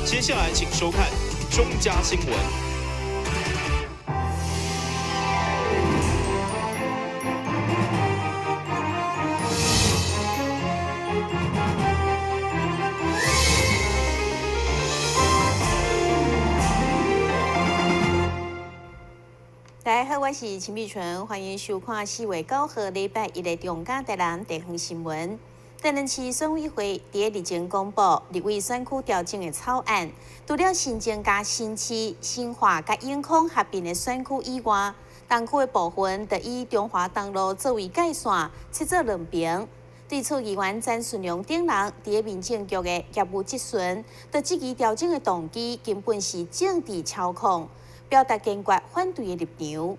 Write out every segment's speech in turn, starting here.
接下來請收看中嘉新聞。大家好，我是陳美純，歡迎收看4月9號禮拜一的中嘉台南地方新聞。台南市選委會佇日前公布立委選區調整的草案，除了新增佮新市、新化佮永康合併的選區以外，東區的部分就以中華東路作為界線，切做兩邊。對此，議員詹順良等人佇民政局的業務質詢，就質疑調整的動機根本是政治操控，表達堅決反對的立場。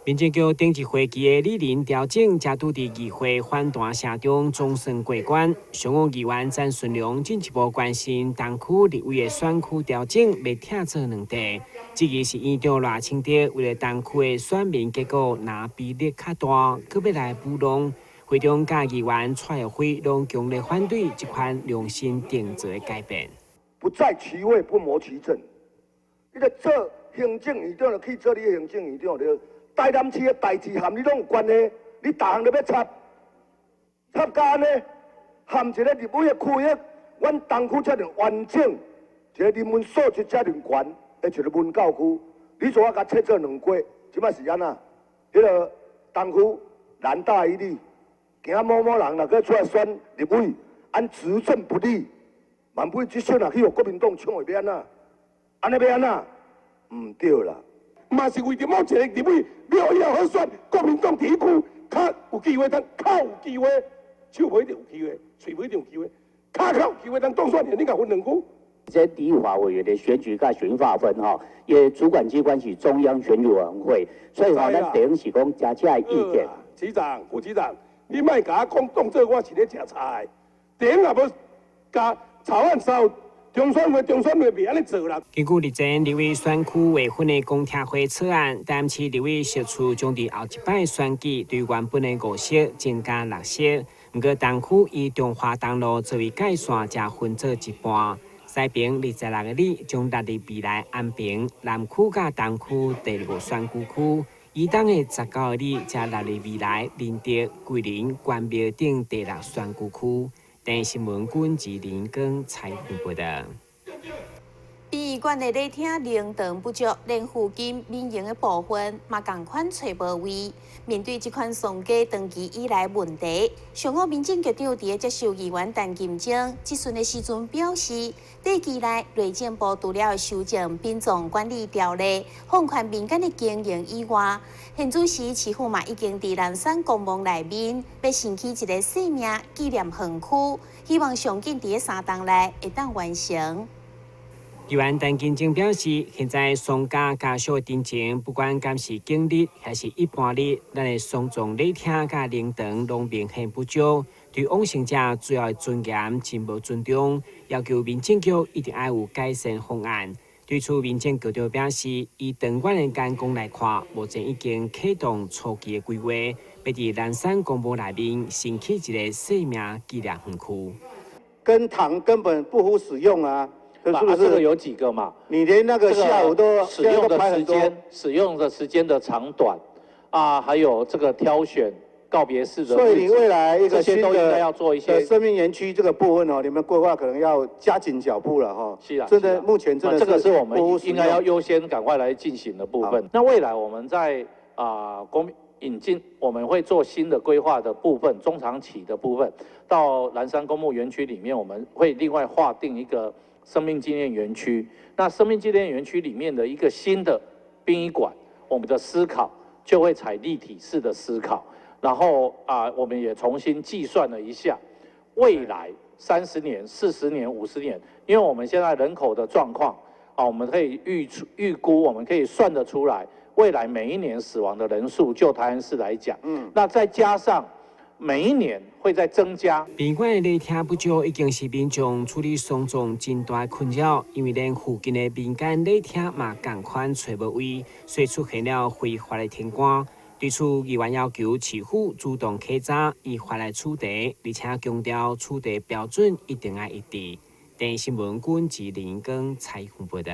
民政局頂一會期的里鄰調整，才拄佇議會反彈聲中總算過關。上午議員詹順良進一步關心東區立委的選區調整欲拆做兩塊，質疑是院長賴清德為了東區的選民結構若比例較大，閣欲來舞弄。會中佮議員蔡玉輝攏強烈反對這款量身定做的改變。不在其位不謀其政，你咧做行政院長就去做你的行政院長對。台南市的代誌和你攏有關係，你逐項都欲插，插甲按呢，含一个立委的區域，阮東區遮爾完整，一个人文素質遮爾懸的一個文教區，你怎啊共切做兩塊？這擺是按怎？彼个東區南大一里，驚某某人若閣出來選立委，按執政不力，萬不這選若去予國民黨搶會欲按怎？按呢欲按怎？毋對啦。嘛是為著某一个立委，了以後好選，國民黨佇彼區較有機會，通較有機會，手無一定有機會，喙無一定有機會，較較有機會通當選，你共分兩區。這立法委員的選舉佮選劃分吼，伊主管機關是中央選舉委員會，所以吼，咱等於是講加這意見。市長、副市長，你莫共我講當做我是咧食菜，頂也無共草案收。中選會，中選會袂按呢做啦。根據日前立委選區劃分的公聽會草案，台南市立委席次將佇後一擺選舉對原本的五席增加六席，毋過東區以中華東路作為界線，才分做一半。西平26个里將納入未來安平南區佮東區第五選舉區，以東的19个里則納入未來仁德、桂林、關廟等第六選舉區。電視新聞軍志林光採訪報導。殯儀館的禮廳靈堂不足，連附近民營的部分嘛仝款揣無位。面對這款喪家長期以來問題，上午民政局長佇接受議員陳金晶質詢的時陣表示，短期內內政部除了修正殯葬管理條例，放寬民間的經營以外，現此時市府嘛已經佇南山公墓內面欲新起一個生命紀念園區，希望上緊佇3冬內會當完成。議員陳金晶表示，現在喪家家屬的陳情，不管敢是景日還是一般日，咱的喪葬禮廳佮靈堂攏明顯不足，對往生者最後的尊嚴真無尊重，要求民政局一定愛有改善方案。對此，民政局長表示，以長遠的眼光來看，目前已經啟動初期的規劃，欲佇南山公墓內面新起一個生命紀念園區。跟堂根本不敷使用啊！是不是？這個有幾個嘛？你連那個下午都使用的時間，使用的時間的長短啊，還有這個挑選告別式的。所以你未來一個新的要做一些生命園區這個部分哦，你們規劃可能要加緊腳步了哈。是啊，真的目前真的這個是我們應該要優先趕快來進行的部分。那未來我們在啊公引進，我們會做新的規劃的部分，中長期的部分，到南山公墓園區裡面，我們會另外劃定一個生命紀念園區，那生命紀念園區裡面的一個新的殯儀館，我們的思考就會採立體式的思考，然後啊，我們也重新計算了一下，未來30年、40年、50年，因為我們現在人口的狀況啊，我們可以預估，我們可以算得出來，未來每一年死亡的人數，就台南市來講，那再加上每一年會再增加。殯儀館的禮廳不足，已經是民眾處理喪葬真大困擾，因為連附近的民間禮廳嘛仝款揣無位，所以出現了非法的停棺。對此，議員要求市府主動稽查，依法來處罰，而且強調處罰標準一定愛一致。電視新聞軍吉林跟采訪報道。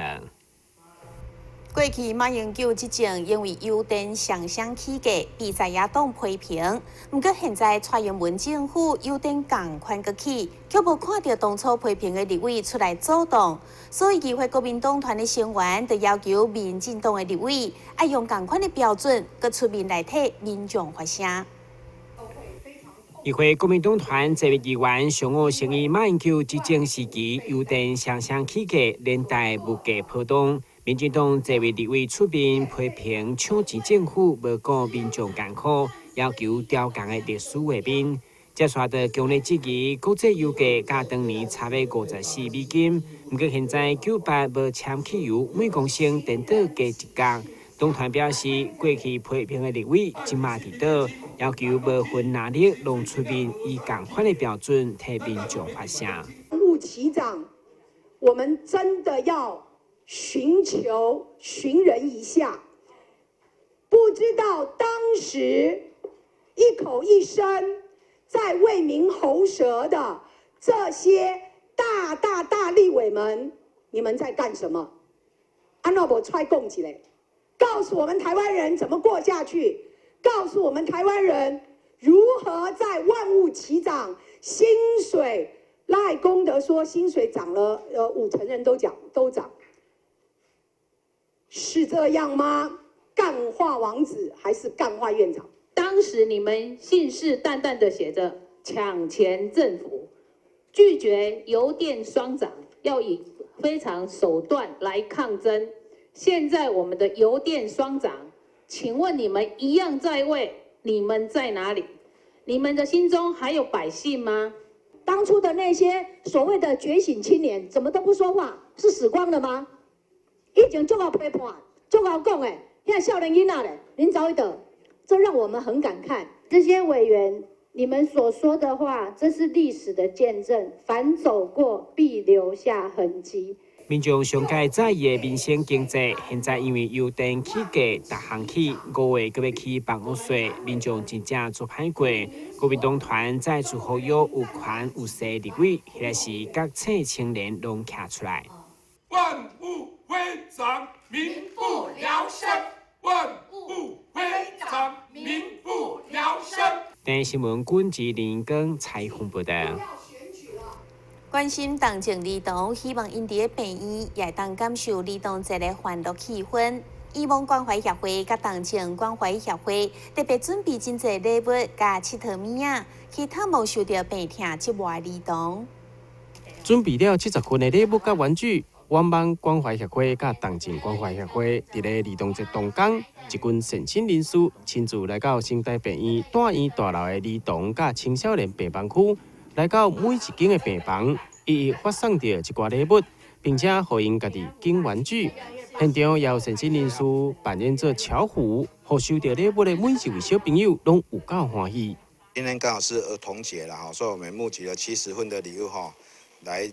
過去馬英九執政，因為油電雙雙起價，被在野黨批評。毋過現在蔡英文政府油電仝款閣起，卻無看著當初批評的立委出來阻擋。所以議會國民黨團的成員就要求民進黨的立委，愛用仝款的標準，閣出面來替民眾發聲。議會國民黨團這位議員上午聲言馬英九執政時期，油電雙雙起價，連帶物價波動。民進黨這位立委出面批評搶錢政府無顧民眾艱苦，要求調降的歷史畫面。接續就強烈質疑國際油價佮當年差欲54美金，毋過現在98無攕汽油每公升顛倒加1角。黨團表示，過去批評的立委這馬佇佗，要求無分藍綠攏出面以仝款的標準替民眾發聲。物齊漲，我們真的要尋求尋人一下，不知道當時一口一聲在為民喉舌的這些大大大立委們，你們在幹什麼？按怎無出來講一下，告訴我們台灣人怎麼過下去，告訴我們台灣人如何在萬物齊漲，薪水賴功德說薪水漲了，5成人都講都漲。是這樣嗎？幹話王子還是幹話院長？當時你們信誓旦旦的寫着搶錢政府，拒絕油電雙漲，要以非常手段來抗爭。現在我們的油電雙漲，請問你們一樣在位，你們在哪裡？你們的心中還有百姓嗎？當初的那些所謂的覺醒青年，怎麼都不說話？是死光了嗎？以前足𠢕批判，足𠢕講的，現在少年囡仔咧，恁走去佗，這讓我們很感慨。這些委員，你們所說的話，這是歷史的見證，凡走過必留下痕跡。民眾上蓋在意的民生經濟，現在因為油電起價，逐項起，5月閣欲起房屋稅，民眾真正足歹過。國民黨團再次呼籲有權有勢立委，彼个時覺醒青年攏徛出來。萬物飛漲，民不聊生。萬物飛漲，民不聊生。電視新聞軍吉林根采訪報道。關心重症兒童，希望𪜶佇咧病院也會當感受兒童節的歡樂氣氛。醫望關懷協會佮重症關懷協會特別準備真濟禮物佮𨑨迌物仔，去探望受著病痛折磨的兒童。準備了70份的禮物佮玩具，遠望關懷協會佮重症關懷協會佇咧兒童節當天，一群善心人士親自來到成大病院住院大樓的兒童佮青少年病房區，來到每一間的病房，一一發送著一寡禮物，並且予𪜶家己揀玩具。現場也有善心人士扮演做巧虎，予收著禮物的每一位小朋友攏有夠歡喜。今天剛好是兒童節啦，哈，所以我們募集了70份的禮物，哈，來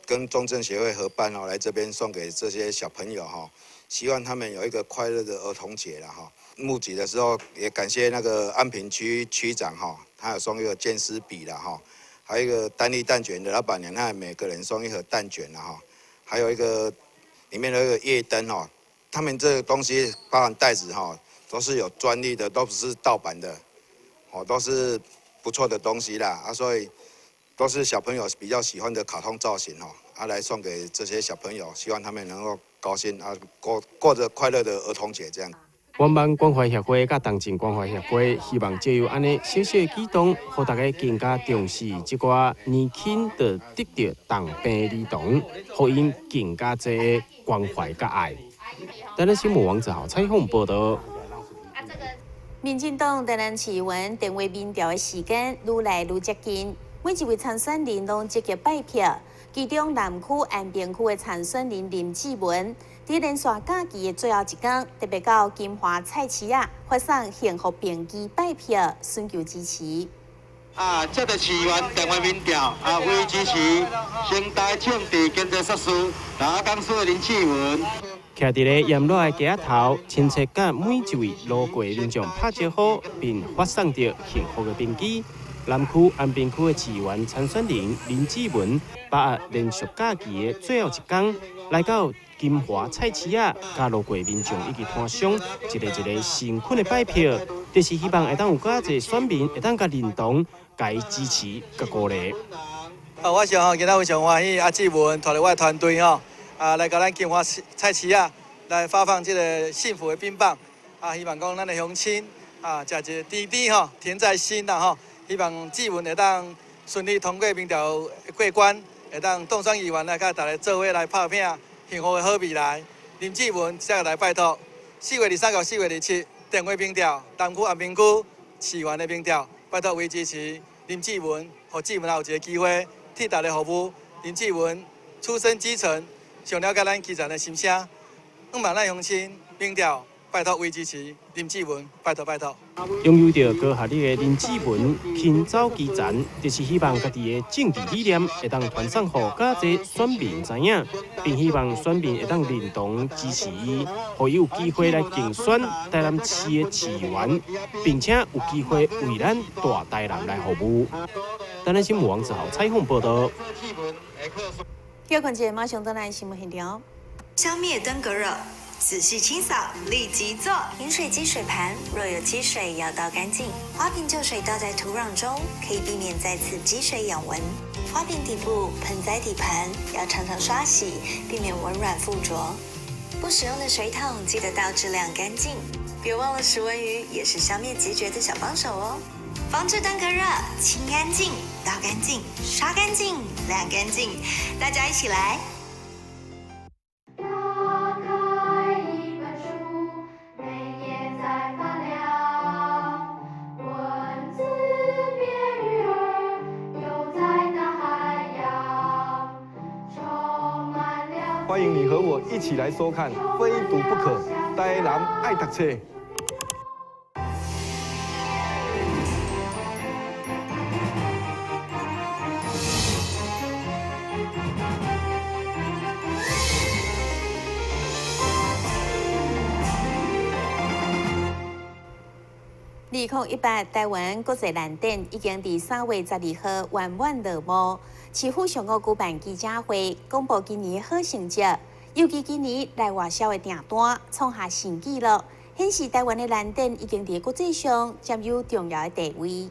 跟重症協會合辦哦，來這邊送給這些小朋友哈，希望他們有一個快樂的兒童節啦，哈。募集的時候也感謝那個安平區區長哈，他有送一個健思筆啦，哈，還有一個丹麗蛋捲的老闆娘，她每個人送一盒蛋捲啦，哈，還有一個裡面的一個夜燈哦，他們這個東西包含袋子哈，都是有專利的，都不是盜版的，哦，都是不錯的東西啦，啊，所以都是小朋友比較喜歡的卡通造型哦，啊，來送給這些小朋友，希望他們能夠高興啊，過過著快樂的兒童節這樣。遠望關懷協會佮重症關懷協會希望藉由按呢小小的舉動，予大家更加重視這寡年輕就得著重病兒童，予𪜶更加濟的關懷佮愛。台南新聞王子豪採訪報道。民進黨台南市議員電話民調的時間愈來愈接近，每一位參選人攏積極拜票。其中南區安平區的參選人林志文，佇連續假期的最後一天，特別到金華菜市仔發送幸福便機拜票，尋求支持。啊，這個市議員電話民調啊，為支持成大政治經濟碩士大公司的林志文。徛佇咧炎熱的街仔頭，親切佮每一位路過民眾拍招呼，並發送著幸福的便機。南區安平區的市議員參選人林志文，把握連續假期的最後一工，來到金華菜市仔，佮路過民眾以及攤商，一个一个誠懇的拜票，就是希望會當有較濟選民會當佮認同，共伊支持佮鼓勵。啊，我想吼，今仔非常歡喜，阿志文帶著我的團隊吼，啊，來到咱金華菜市仔來發放這个幸福的冰棒，啊，希望講咱的鄉親啊，食一个甜甜吼，甜在心啦吼。希望志文會當順利通過民調過關，會當當選議員來佮大家做伙來拍拼幸福的好未來。林志文，再來拜託，4月23到4月27電話民調，南區安平區市議員的民調，拜託為支持林志文，予志文也有一个機會替大家服務。林志文出身基層，上了解咱基層的心聲，向望咱鄉親民調。拜託，為支持林志文，拜託拜託。擁有著高學歷的林志文，勤走基層，就是希望家己的政治理念會當傳送予較濟選民知影，並希望選民會當認同支持伊，予伊有機會來競選台南市的市議員，並且有機會為咱大台南來服務。台南新聞王子豪採訪報導。休睏一下，馬上轉來新聞現場。消滅登革熱。仔細清掃，立即做。飲水機水盤若有積水，要倒乾淨。花瓶舊水倒在土壤中，可以避免再次積水養蚊。花瓶底部、盆栽底盤要常常刷洗，避免蚊卵附着。不使用的水桶記得倒置晾乾淨。別忘了食蚊魚也是消滅孑孓的小幫手哦。防治登革熱，清乾淨，倒乾淨，刷乾淨，晾乾淨，大家一起來。打開一本書，每頁在發亮，文字變魚兒，游在大海洋，充滿了。歡迎你和我一起來收看《非讀不可》，台南愛讀冊。2018台灣國際蘭展已經佇3月12號圓滿落幕。市府上午舉辦記者會，公布今年好成績，尤其今年內外銷的訂單創下新紀錄，顯示台灣的蘭展已經佇國際上佔有重要的地位。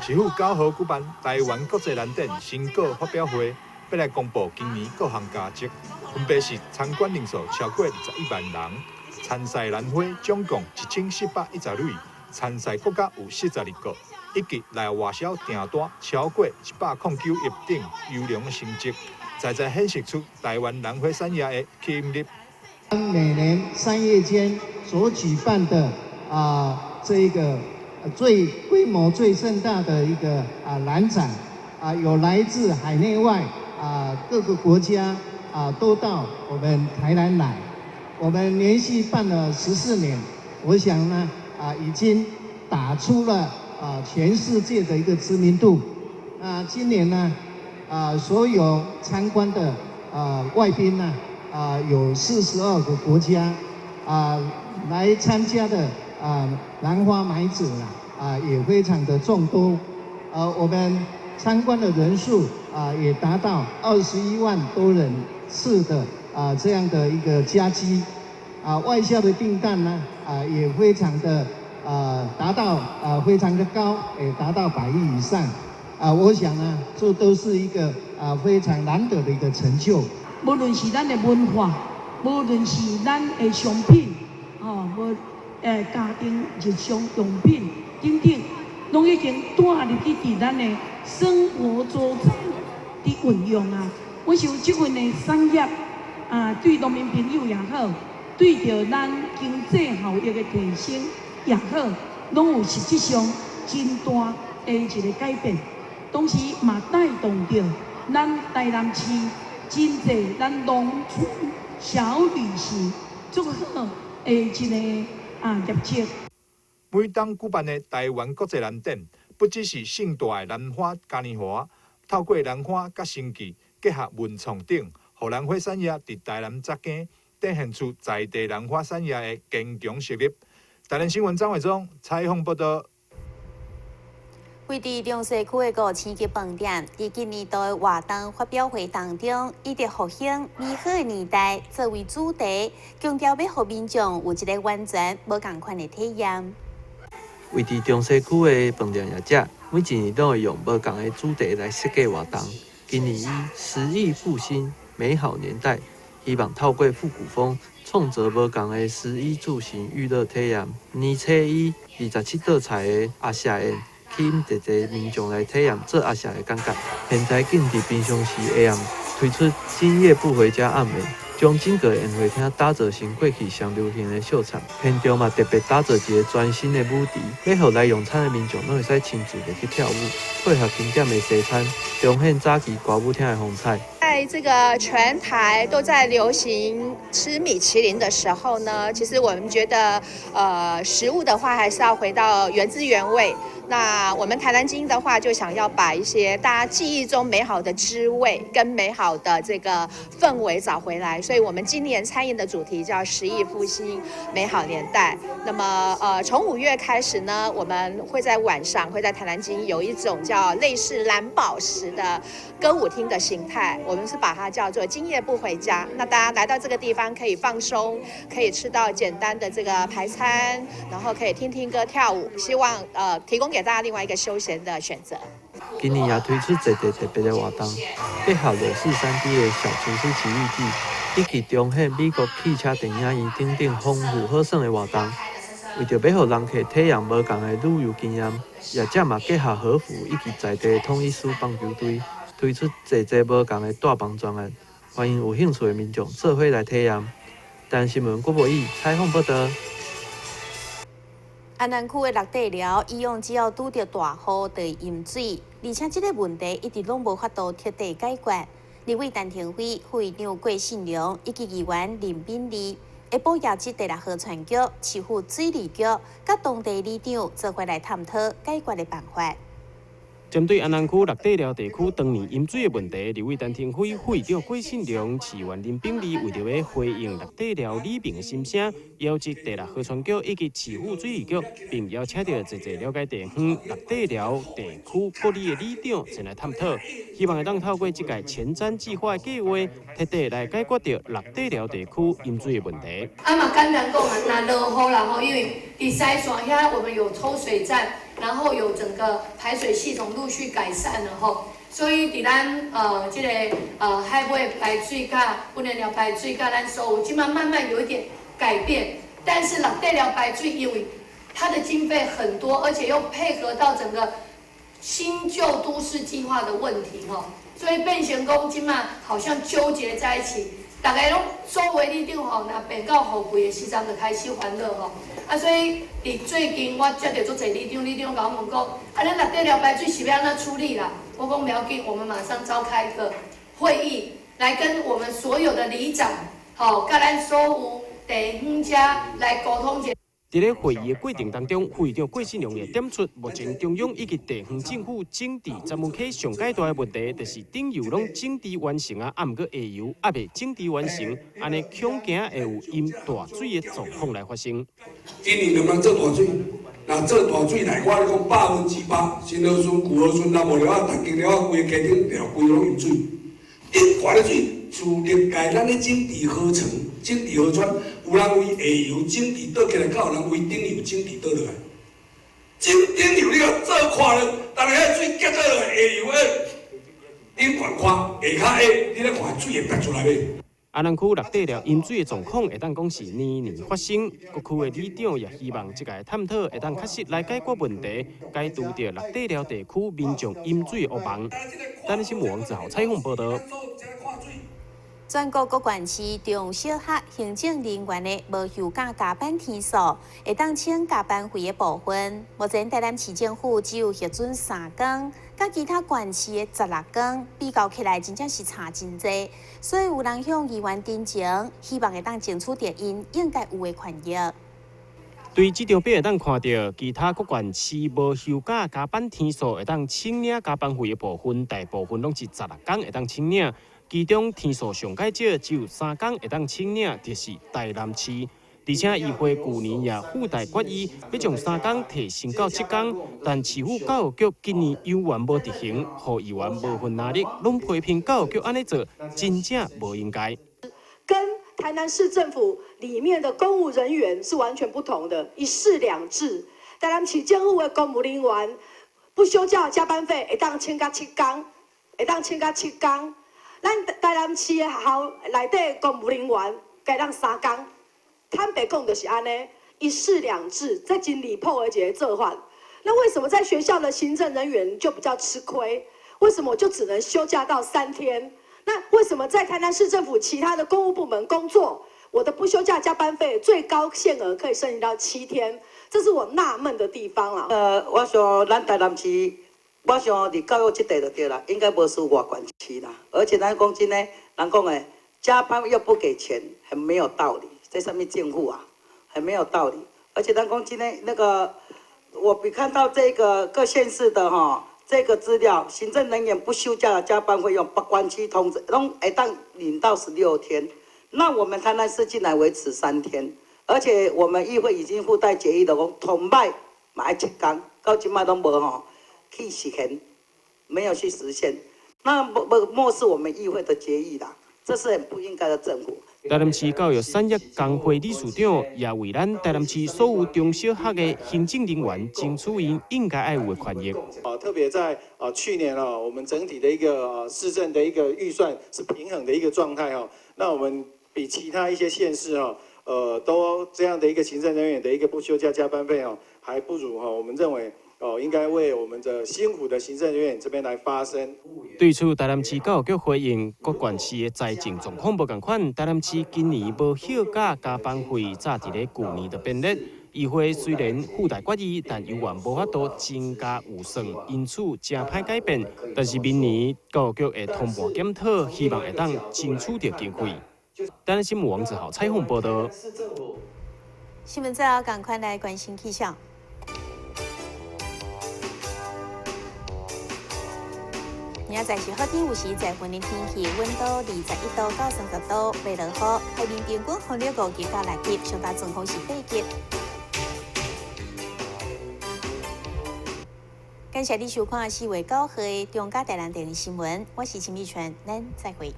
市府9號舉辦台灣國際蘭展成果發表會，欲來公布今年各項佳績，分別是參觀人數超過21萬人。參賽蘭花總共1710蕊，參賽國家有42個，以及內外銷訂單超過109億等優良成績，在在顯示出台灣蘭花產業的吸引力。每年3月間所舉辦的這一個最規模最盛大的一個蘭展有來自海內外各個國家都到我們台南來。我們連續辦了14年，我想呢，已經打出了全世界的一個知名度。那今年呢，所有參觀的外賓呢，有42個國家，來參加的蘭花買主啦，也非常的眾多。我們參觀的人數也達到21萬多人次的這樣的一個佳績，外銷的訂單呢，也非常的達到非常的高，也達到100億以上，我想呢，這都是一個非常難得的一個成就。無論是咱的文化，無論是咱的商品，哦，無家庭日常用品等等，攏已經帶入去佇咱的生活周遭佇運用啊。我想這份的產業。對農民朋友也好，對著咱經濟效益的提升也好，攏有實質上真大的一個改變。同時嘛帶動著咱台南市真濟咱農村小旅行足好的一個業績。每當舉辦的台灣國際蘭展，不只是盛大的蘭花嘉年華，透過蘭花佮生技結合文創等。予蘭花產業佇台南扎根，展現出在地蘭花產業的堅強實力。台南新聞張偉忠採訪報道。衛位佇中西區的五星級飯店，佇今年度的活動發表會當中，以著復興美好的年代作為主題，強調欲予民眾有一个完全無仝款的體驗。位佇中西區的飯店業者，每一年攏會用無仝的主題來設計活動。今年以食藝復興美好年代，希望透過復古風，創造無仝的食衣住行娛樂體驗。年初以27道菜的鴨舌宴，吸引濟濟民眾來體驗做鴨舌的感覺。現在更佇平常時下暗推出今夜不回家暗宴，將整個宴會廳打造成過去上流行的秀場。現場嘛特別打造一个全新的舞池，欲予來用餐的民眾攏會使親自入去跳舞，配合經典的西餐，彰顯早期歌舞廳的風采。在這個全台都在流行吃米其林的時候呢，其實我們覺得，食物的話還是要回到原汁原味。那我們台南精英的話，就想要把一些大家記憶中美好的滋味跟美好的這個氛圍找回來，所以我們今年餐飲的主題叫食藝復興美好年代。那麼，從5月開始呢，我們會在晚上會在台南精英有一種叫類似藍寶石的歌舞廳的形態，我們是把它叫做今夜不回家。那大家來到這個地方可以放鬆，可以吃到簡單的這個排餐，然後可以聽聽歌、跳舞，希望提供給大家另外一個休閒的選擇。今年也推出濟濟特別的活動，結合樂視3D 的小廚師奇遇記，以及重現美國汽車電影院等等豐富好耍的活動。為著欲予人客體驗無仝的旅遊經驗，業者嘛結合和服以及在地統一獅棒球隊，推出濟濟無仝的帶棒專案，歡迎有興趣的民眾做伙來體驗。台新聞郭博義採訪報導。安南區的六塊寮，以往只要拄著大雨就會淹水，而且這个問題一直攏無法度徹底解決。立委陳亭妃、副議長郭信良以及議員林敏莉，下晡邀集第六河川局、市府水利局佮當地里長做伙來探討解決的辦法。針對安南區六塊寮地區長年淹水的問題，立委陳亭妃、副議長郭信良、市議員林炳利為著欲回應六塊寮里民的心聲，邀集第六河川局以及市府水利局，並邀請著濟濟了解地方六塊寮地區各里的里長前來探討，希望會當透過這屆前瞻計劃的計劃，徹底來解決著六塊寮地區淹水的問題。啊嘛簡單講啊，若落雨啦吼，因為佇西線遐我們有抽水站。然後有整個排水系統陸續改善了吼，所以佇咱這个海尾排水佮訓練寮排水佮咱所有，這馬慢慢有一點改變。但是六塊寮排水，因為它的經費很多，而且又配合到整個新舊都市計劃的問題吼，所以變成講這馬好像糾結在一起。逐家攏所有里長吼，若變到雨季的時陣就開始煩惱吼。啊，所以佇最近我接著足濟里長，里長共我問講，啊，咱六塊寮排水是欲按怎處理啦？我講無要緊，我們馬上召開一個會議，來跟我們所有的里長，吼，佮咱所有地方遮來溝通一下。佇咧會議的過程當中，副議長郭信良也點出，目前中央以及地方政府整治鏨文溪上蓋大的問題，就是頂游攏整治完成啊，啊毋過下游猶未整治完成，按呢恐驚會有淹大水的狀況來發生。今年能不能做大水？若做大水來，我咧講8%，新河村、舊河村、南無寮仔、大金寮仔，規个溪頂寮規攏淹水。頂懸的水，自歷屆咱咧整治河床、整治河川，有人為下游整治倒起來，較有人為頂游整治倒落來。頂頂游你共做寬了，但是彼水結做落來，下游的頂懸寬，下較矮，你咧看水會溢出來袂？安南區六塊寮淹水的狀況會當講是年年發生，各區的里長也希望這個探討會當確實來解決問題，解除著六塊寮地區民眾淹水的噩夢。台視新聞王子豪採訪報導。全國各縣市中小學行政人員的無休假加班天數，會當請加班費的部分，目前台南市政府只有核准3工，佮其他縣市的16工比較起來，真正是差真濟。所以有人向議員陳情，希望會當爭取著𪜶應該有的權益。對這張表會當看著，其他各縣市無休假加班天數會當請領加班費的部分，大部分攏是十六工會當請領。其中天數上蓋少，只有3工會當請領，就是台南市。而且議會舊年也附帶決議，欲將3工提升到7工，但市府教育局今年猶原無執行，予議員無份拿力，攏批評教育局按呢做，真正無應該。跟台南市政府裡面的公務人員是完全不同的，一市兩制。台南市政府的公務人員不休假加班費會當請到七工，會當請到七工。咱台南市的學校內底公務人員該當3工。坦白講就是按呢，一市兩制，這真離譜的一個做法。那為什麼在學校的行政人員就比較吃虧？為什麼我就只能休假到3天？那為什麼在台南市政府其他的公務部門工作，我的不休假加班費最高限額可以申請到7天？這是我納悶的地方啦。我想咱台南市，我想佇教育這塊就對啦，應該無輸外縣市啦。而且咱講真的，人講的加班又不給錢，很沒有道理。這啥物政府啊，很沒有道理。而且咱講真的，那個我比看到這個各縣市的哈，這個資料，行政人員不休假的加班費用，不關區通知，攏會當領到16天。那我們台南市竟然維持3天，而且我們議會已經附帶決議的講，頭擺嘛愛7工，到這擺攏無吼去實現，沒有去實現。那不漠視我們議會的決議啦，這是很不應該的政府。台南市教育產業工會理事長也為咱台南市所有中小學的行政人員爭取𪜶應該愛有的權益。啊，特別在去年啊，我們整體的一個市政的一個預算是平衡的一個狀態哦。那我們比其他一些縣市哦，都這樣的一個行政人員的一個不休假加班費哦，還不如哈，我們認為哦，應該為我們的辛苦的行政人員這邊來發聲。對此，台南市教育局回應，各縣市的財政狀況無仝款，台南市今年無休假加班費，早佇咧舊年就編列。議會雖然附帶決議，但猶原無法度增加預算，因此誠歹改變。但是明年教育局會通盤檢討，希望會當爭取著經費。台南新聞王子豪採訪報道。新聞最後，趕快來關心氣象。明仔載是好天，有時在雲的天氣，溫度21度到30度，袂落雨。海面平均風力5級到6級，上大陣風是8級。感謝你收看4月9號的中嘉台南電視新聞，我是陳美泉，咱再會。